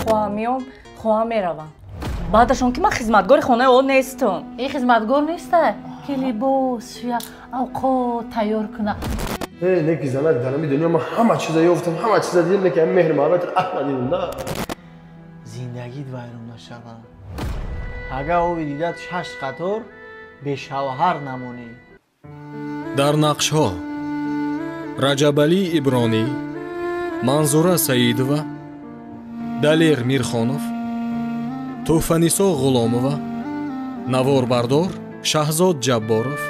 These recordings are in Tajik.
Хоҳам меом, хоҳам меравам. Баъдашон ки ман хизматгори хонаи ӯ нестам. Ин хизматгор неста, ки либос шӯя, авқот тайёр куна. Э, неки занак дар ҳамин дунё ман ҳама чиза ёфтам, ҳама чиза дидам, неки ҳамин меҳри муҳаббатро аҳ надидам, на. Зиндагит вайрон нашавад. Агар ови дидат 6 қатор, бешавҳар намонӣ. Дар нақшҳо Раҷабалӣ Ибронӣ, Манзура Саидова, Далер Мирхонов, Тӯҳфанисо Ғуломова, наворбардор Шаҳзод Ҷабборов.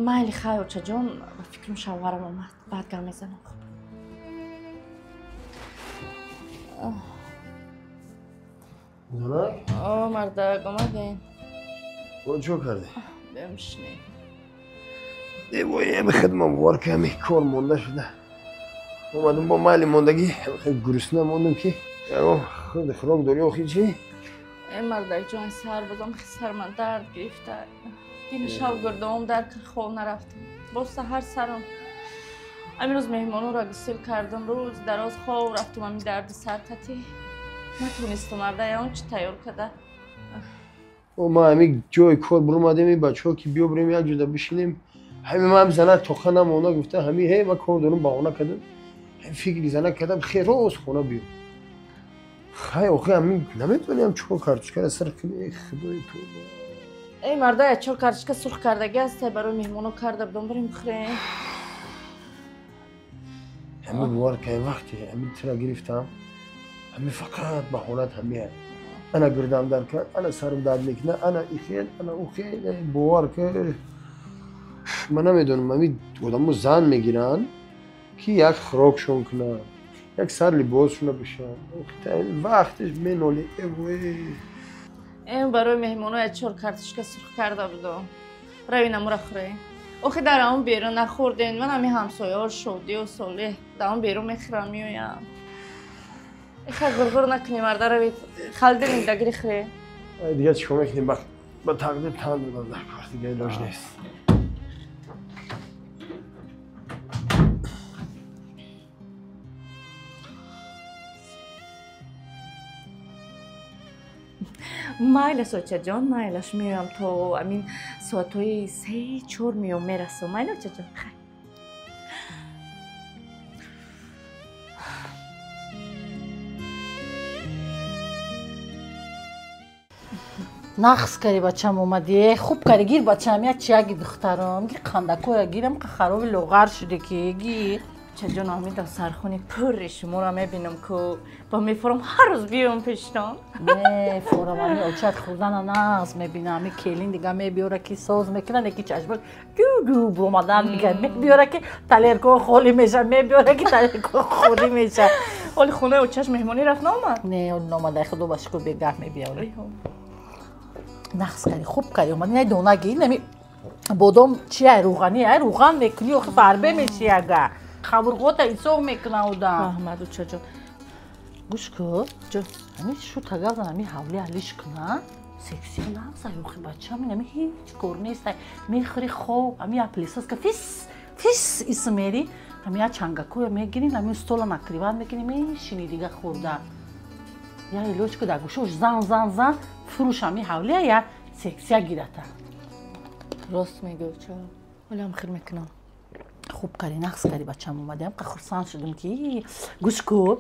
Майли хай, очаҷон, ба фикрам шавҳарам омад. Баъд гап мезанам. Хуб. Занак? О, мардак, омадем. Бо чо кардӣ? Бемшинем. Девоем хидмам вор ками кор монда шуда. Омадам бо майли мондагӣ, хеле гурусна мондам ки ягон худ хӯрок дорӣ охи чӣ? Э, мардакҷон, сар бозам сар ман дард гирифта. Дини шав гирдоам дар хоб нарафтам. Боз саҳар сарам. Ҳамин рӯз меҳмононро гусел кардам, рӯз дароз хоб рафтам, ҳамин дарди сар кати. Натонистам марда ягон чӣ тайёр карда. Ма ҳамин ҷои кор буромадем, ин бачаҳо ки биё бирем як ҷода бишинем. Ҳамин ман занак тоқа намона гуфта, ҳамин ҳе ман кор дорам баҳона кардам. Ҳамин фикри занак кардам, хе рост хона биё. Хай охи ҳамин наметавонем чор картошкаро сар кунем, э худои тавба. Эй марда, як чор картошка сурх кардагӣ ҳастай, барои меҳмоно карда будам, бирем бихӯрем. Ҳамин бовар кунем, вақте ҳамин тира гирифтам, ҳамин фақат баҳонат ҳамин. Ана гирдам дар кард, ана сарам дард мекунад, ана ихел, ана ухел, бовар кун. Ман намедонам, ҳамин одамо зан мегиранд ки як хӯрокшон кунанд, як сар либосшона бишанд. Вақташ меноли, эвой. Э, барои меҳмоно як чор картошка сурх карда будам. Рави намура хӯрем. Охи дар он берун нахӯрдем. Ман ҳамин ҳамсояҳо Шодию Солеҳ дар он берун мехӯрам, меоям. Ихай ғурғур накунӣ, марда, равед халдини дагири хӯрем. Дигар чӣ кор мекунем? Ба тақдир тан додам дар кор, дигар илоҷ нест. Майлаш, очаҷон, майлаш, меоям то ҳамин соатҳои 3-4 меом, мерасам. Майли, очаҷон, хай. Нақс кари бачам омадӣ, хуб кари, гир бачам, як чияги духтарам, гир қандакоя гирам, хароби лоғар шуде ки гир. Очаҷон, ҳамин дастархони пурри шуморо мебинам ку ба мефорам ҳар рӯз биём пештон. Не, форам ҳамин очат хӯрдана нағз мебинам, ҳамин келин дига мебиёра ки соз мекуна, неки чашмаш гу-гу буромадан мега, мебиёра ки талеркаҳо холӣ меша, мебиёра ки талеркаҳо холӣ меша. Ҳоли хонаи очаш меҳмонӣ рафт наомад? Не, ҳоли наомада, худо ба шукр бегаҳ мебиёра. Нағз кари, хуб кари омадӣ, най дона гир, нами бодом чия, рӯғани, ай рӯған мекунӣ, охи фарбе меши ага. Қабурғота исоқ мекуна одам. Раҳмат, очаҷон. Гӯш кун, ҳамин шута гап зан, ҳамин ҳавли алиш куна, секси нағзай, охи бачам, ин ҳамин ҳеҷ кор нестай. Мехӯри хоб, ҳамин як пылесоска фис, фис ис мери, ҳамин як чангакоя мегирин, ҳамин стола накриват мекунӣ, мешинӣ дига хӯрда. Я илоҷ ку дар гӯшош зан, зан, зан, фурӯш ҳамин ҳавлия як сексия гирата. Рост мегӯ, оча. Ҳолиам хир мекунам. Хуб кари, нағз кари бачам омадӣ, ҳам хурсанд шудам ки гӯш кун,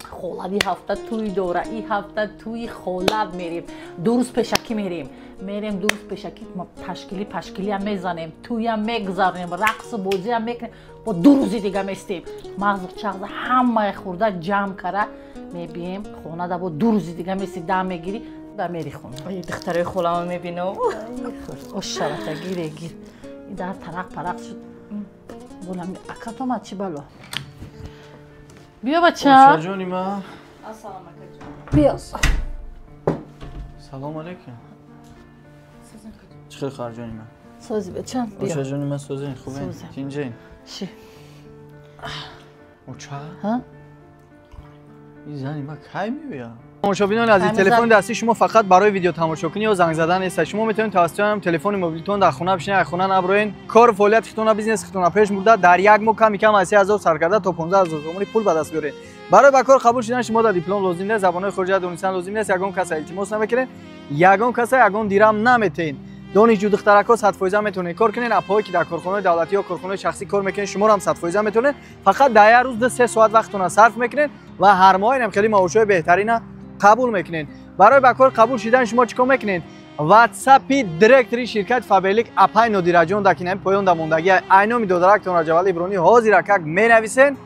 холат и ҳафта тӯй дора, и ҳафта тӯи холат мерем, 2 рӯз пешакӣ мерем, мерем 2 рӯз пешакӣ, ташкили пашкилиам мезанем, тӯям мегузаронем, рақсу бозиам мекунем, бо 2 рӯзи дига местем, мағзу чағза ҳамаи хӯрда ҷамъ кара мебием хонада, бо 2 рӯзи дига мести, дам мегирӣ, да мери хона. Духтарои холамо мебинам. Ош шавата, гире гир. Дар тарақ парақ шуд. Болам акат омад, чӣ бало? Биё бача. Очаҷони ман. Ассалому акаҷон. Биё. Салом алейкум. Чӣ хел харҷони ман? Сози бачам, биё. Очаҷони ман созин, хубен? Тинҷен? Ши. Оча? Ҳа? Ин зани ман кай меояд? Тамошобинони азиз, телефони дастии шумо фақат барои видео тамошо кунӣ ё занг задан нест. Шумо метавонед тавассути ҳам телефони мобилитон дар хона бишинед, аз хона наброен, кор фаъолияти худтона, бизнеси худтона пеш бурда, дар як моҳ ками кам аз 3000 сар карда то 15000 сомонӣ пул ба даст биёред. Барои ба кор қабул шудан шумо дар диплом лозим нест, забонҳои хориҷа донистан лозим нест, ягон каса илтимос намекунед, ягон каса ягон дирам наметеҳед. Донишҷӯ духтаракҳо 100% метавонед кор кунед, апҳое ки дар корхонаҳои давлатӣ ё корхонаҳои шахсӣ кор мекунед, шуморо ҳам 100% метавонед. Фақат дар як рӯз 2-3 соат вақтона сарф мекунед ва ҳар моҳ инам хеле маошҳои беҳтарина қабул мекунед. Барои ба кор қабул шудан шумо чӣ кор мекунед? WhatsApp-и директори ширкати Фаберлик апай Нодираҷон дар кинами поён дар мондагӣ айноми додарактон Раҷабали Ибронӣ ҳозир акак менависен.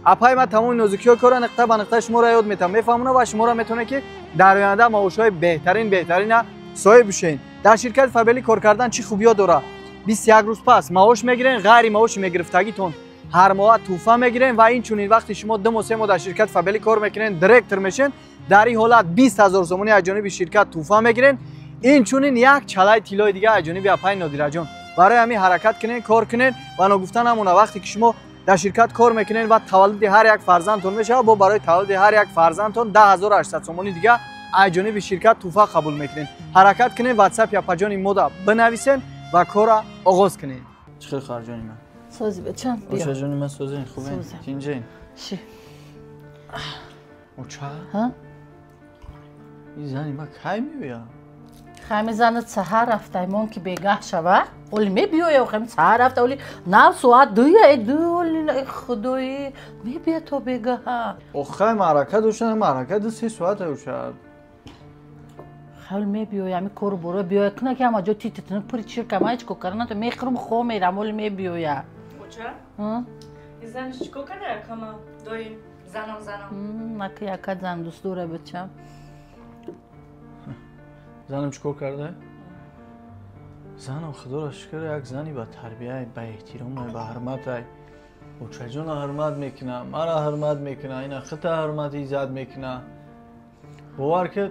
Апай ма тамоми нозукиҳои корро нуқта ба нуқта шуморо ёд метавам, мефаҳмонам ва шуморо метавонед ки дар оянда маошҳои беҳтарин беҳтарина соҳиб бишед. Дар ширкати Фаберлик кор кардан чӣ хубиё дорад? 21 рӯз пас маош мегирен, ғайри маоши мегирифтагитон ҳар моҳ тӯҳфа мегирен ва инчунин вақте шумо 2 моҳ 3 моҳ дар ширкати Фаберлик кор мекунен, директор мешен, дар ин ҳолат 20000 сомонӣ аз ҷониби ширкат тӯҳфа мегирен. Инчунин як чалаи тиллои дига аз ҷониби апай Нодираҷон. Барои ҳамин ҳаракат кунен, кор кунен ва ногуфта намона вақте ки шумо дар ширкат кор мекунен ва таваллуди ҳар як фарзандтон мешавад, бо барои таваллуди ҳар як фарзандтон 10800 сомонӣ дига аз ҷониби ширкат тӯҳфа қабул мекунен. Ҳаракат кунен, WhatsApp апаҷони мода бинависен ва корра оғоз кунен. Чӣ хел хоҳарҷони ман? Сози бачам, биё. Очаҷони ман созен, хубен? Тинҷен? Ши. Оча? Ҳа? Ин зани ман кай меояд? Хами занат саҳар рафта, имон ки бегаҳ шава, оли мебиёя, хами саҳар рафта, оли нав соат дуя, ду, оли худои, мебия то бегаҳа. Охай маърака доштан, маърака 2-3 соат оча. Хал мебиёя, ами кору боро биёя, куна ки ҳама ҷо тититина пури чирка, ман ҳеҷ кор карда натавонам, мехӯрам, хоб мерам, оли мебиёя. Оча? Ҳа? Ин занаш чӣ кор карда якама? Доим, занам, занам. Ака яка зан дӯст дора бачам. Занам чӣ кор карда? Занам худоро шукр як зани ба тарбия, ба эҳтиром, ба ҳурмат. Очаҷонро ҳурмат мекуна, маро ҳурмат мекуна, ина хита ҳурмат иззат мекуна. Бовар ки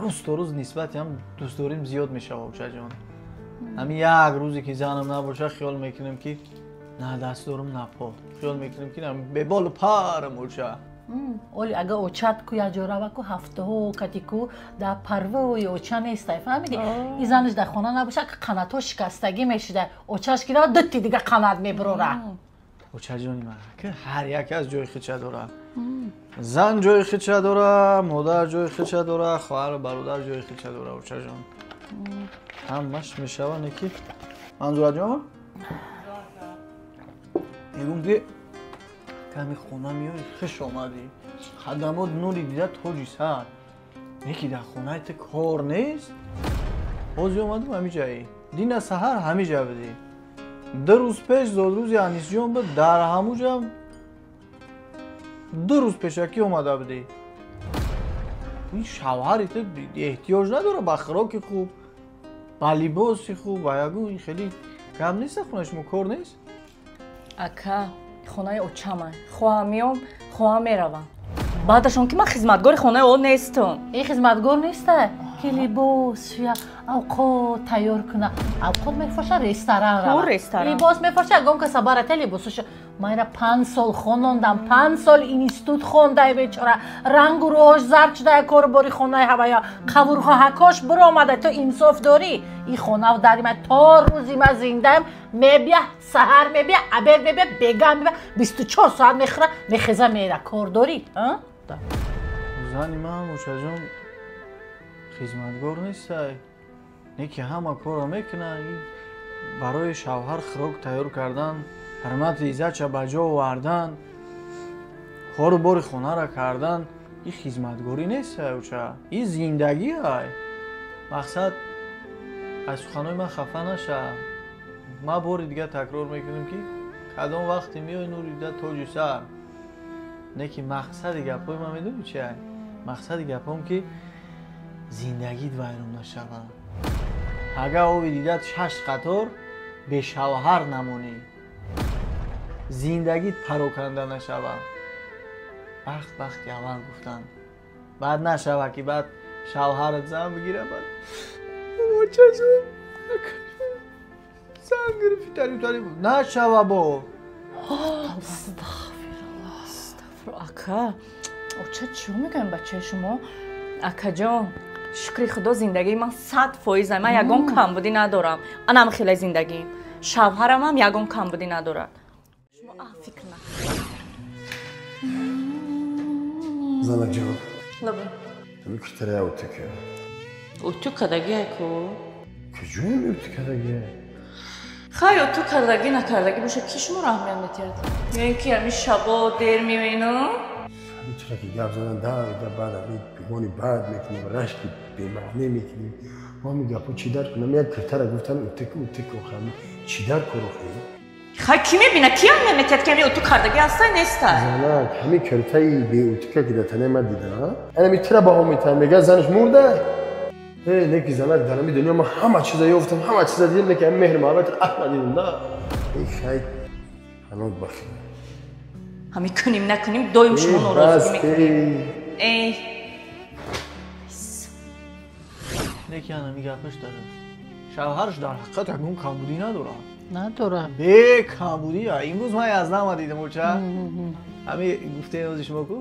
рӯз то рӯз нисбати ҳам дӯстдорим зиёд мешава очаҷон. Ҳамин як рӯзе ки занам набоша, хиёл мекунем ки на даст дорам, на по. Хиёл мекунем ки беболу парам оча. Оли ага очат ку як ҷо рава ку ҳафтаҳо кати ку дар парвои оча нестай, фаҳмидӣ? Ин занаш дар хона набоша, қанатҳо шикастагӣ мешуда, очаш ки рава дутти дига қанат мебурора. Очаҷони ман, ки ҳар як аз ҷои худша дора. Зан ҷои худша дора, модар ҷои худша дора, хоҳару бародар ҷои худша дора, очаҷон. Ҳамаш мешава не ки Манзураҷон? Мегӯм ки ками хона меои, хуш омадӣ. Хадамот нури дида тоҷи сар. Не ки дар хонаи ту кор нест? Ҳозир омадум ҳамиҷаи. Дина саҳар ҳамиҷа будӣ. 2 рӯз пеш зодрӯзи Анисҷон буд, дар ҳамуҷа 2 рӯз пешакӣ омада будӣ. Ин шавҳари ту эҳтиёҷ надора ба хӯроки хуб, ба либоси хуб, ба ягон ин хеле гап нест, хонаи шумо кор нест? Ака, хонаи очама. Хоҳам меом, хоҳам меравам. Баъдашон ки ман хизматгори хонаи ӯ нестам. Ин хизматгор неста, ки либос шуя, авқот тайёр куна. Авқот мефурӯша, ресторан рава. Ресторан. Либос мефурӯша, ягон каса барата либосуша. Ман ира 5 сол хонондам, 5 сол институт хондай бечора. Рангу рӯҳош зард шуда, кору бори хонаи ҳавая. Қавурғоҳакош биромада, ту инсоф дорӣ? Ин хонав дари ман то рӯзи ман зиндаам, мебия, саҳар мебия, обед мебия, бегаҳ мебия, 24 соат мехӯра, мехеза мера. Кор дорӣ? Зани ман очаҷон хизматгор нестай. Не ки ҳама корро мекуна. Барои шавҳар хӯрок тайёр кардан, ҳурмати иззатша ба ҷо овардан, кору бори хонаро кардан, ин хизматгорӣ нест, оча. Ин зиндагӣ ай. Мақсад аз суханои ман хафа наша. Ман бори дига такрор мекунем ки кадом вақте меои нури дида тоҷи сар. Не ки мақсади гапҳои ман медонӣ чи ай? Мақсади гапҳом ки зиндагит вайрон нашавад. Агар ови дидат 6 қатор бешавҳар намонӣ, зиндагит пароканда нашавад. Бахт бахти аввал гуфтан. Баъд нашава ки баъд шавҳарат зан бигира, баъд очаҷон зан гирифти тариб тариб нашава бо. Астағфируллоҳ, астағфируллоҳ. Ака, Оча чӣ мегӯям бачаи шумо? Акаҷон, шукри худо зиндагии ман 100%. Ман ягон камбудӣ надорам. Анам хеле зиндагиим. Шавҳарам ҳам ягон камбудӣ надорад. Шумо фикр накунед. Занакҷон. Лаба. Ҳамин киртара уту ка. Уту кардагия ку? Куҷоям уту кардагия? Хай уту кардагӣ накардагӣ боша, ки шуморо аҳамият метиҳад? Ё ин ки ҳамин шабо дер меоину? Ҳамин чира ки гап задан дар баъд ҳамин гумони бад мекунем, рашки бемаъне мекунем. Мо ҳамин гапҳо чӣ дар кунам? Як киртара гуфтан уту ку, уту ку, ҳамин чӣ дар кор охи? Хай ки мебина, ки аҳамият метиҳад ки ҳамин уту кардагӣ ҳастай нестай? Занак, ҳамин киртаи беутука ки дар танаи ман дида, ҳамин тира баҳо метиҳам, мегӯяд занаш мурда. Э, неки занак, дар ҳамин дунё ман ҳама чиза ёфтам, ҳама чиза дидам, неки ҳамин меҳри муҳаббатро аҳ надидам, на. Эй хай, ҳанӯз бахир. Ҳамин кунем накунем, доим шумо норозигӣ мекунем. Эй. Неки ҳамин гапаш дуруст. Шавҳараш дар ҳақиқат ягон камбудӣ надорад. Надорад. Бе камбудӣ. Имрӯз ман язнама дидам, оча. Ҳамин гуфтаи ози шумо ку,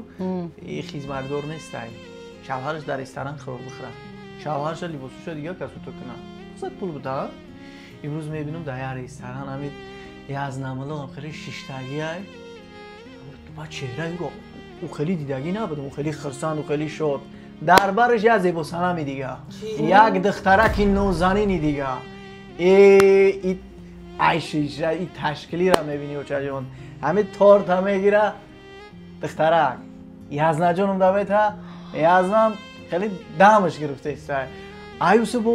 и хизматгор нестай. Шавҳараш дар ресторан хӯрок бихӯрад. Шавҳарша либосуша дигар кас уту кунад. Сад пул буда. Имрӯз мебинам дар як ресторан ҳамин язнамалом хеле шиштагиай. Ба чеҳраи ӯро ӯ хеле дидагӣ набудам, ӯ хеле хурсанд, ӯ хеле шод. Дар бараш як зебосанами дига, як духтараки нозанини дига. И айшиша, и ташкилиро мебинӣ, очаҷон. Ҳамин торта мегира духтарак. Язнаҷоном давета, язнам хеле дамаш гирифтаиста. Аюсу бо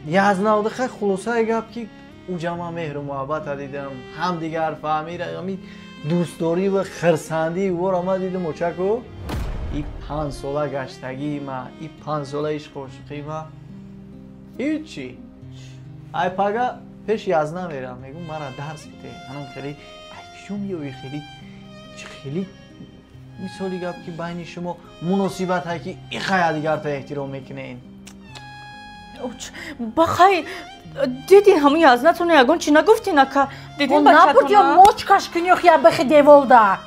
язнавда хай хулосаи гап ки ӯ ҷама меҳру муҳаббата дидам, ҳамдигар фаҳмира, ҳамин дӯстдорӣ ва хирсандии ӯро ман дидам, очаку. И 5 сола гаштагии ма, и 5 сола ишқу ошиқии ма ҳичи. Ай пага пеш язна мерам, мегӯм мара дарс бите. Анам хеле ай киҷо меоӣ, хеле хеле мисоли гап ки байни шумо муносибат ҳай ки ихая дигарта эҳтиром мекунен. Бахай дидин ҳамун язнатона ягон чи нагуфтин ака? Дидин бачатона? Набуд ё мочкаш кунӣ ё я бихи деволда?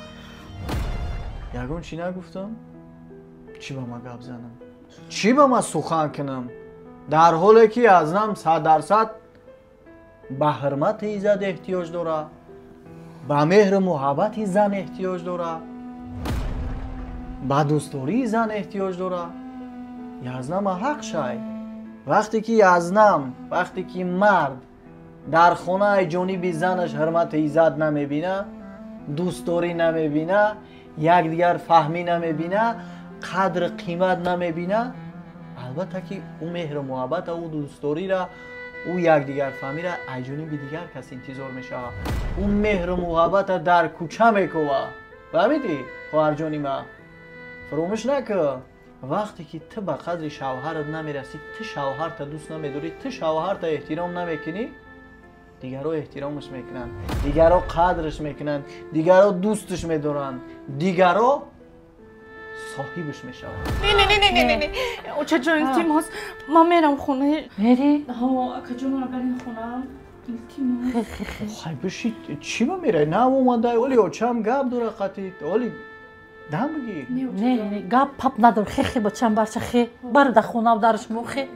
Ягон чи нагуфтам? Чӣ ба ма гап занам? Чӣ ба ма сухан кунам? Дар ҳоле ки язнам 100% ба ҳурмати иззат эҳтиёҷ дорад, ба меҳру муҳаббати зан эҳтиёҷ дорад, ба дӯстдории зан эҳтиёҷ дорад. Язнама ҳақ шай. Вақте ки язнам, вақте ки мард дар хонаи ҷониби занаш ҳурмати иззат намебина, дӯстдорӣ намебина, якдигар фаҳмӣ намебина, қадру қимат намебина, албатта ки ӯ меҳру муҳаббата, ӯ дӯстдориро, ӯ якдигарфаҳмиро аз ҷониби дигар кас интизор мешавад. Ӯ меҳру муҳаббата дар кӯча мекӯвад. Фаҳмидӣ, хоҳарҷони ман? Фаромӯш накун. Вақте ки ту ба қадри шавҳарат намерасӣ, ту шавҳарта дӯст намедорӣ, ту шавҳарта эҳтиром намекунӣ, дигарро эҳтиромаш мекунанд, дигарро қадраш мекунанд, дигарро дӯсташ медоранд, дигарро соҳибаш мешаванд. Не, не, не, не, не, не. Очаҷон, илтимос, ман мерам хона. Мерӣ? Ҳо, акаҷон, мана барин хона. Илтимос. Хай биши, чӣ ба мерай? На омадай, оли очам гап дора қатит, оли дам бигир. Не, не, гап пап надор. Хе, хе, бачам, барча, хе. Бару дар хона дарш мо, хе.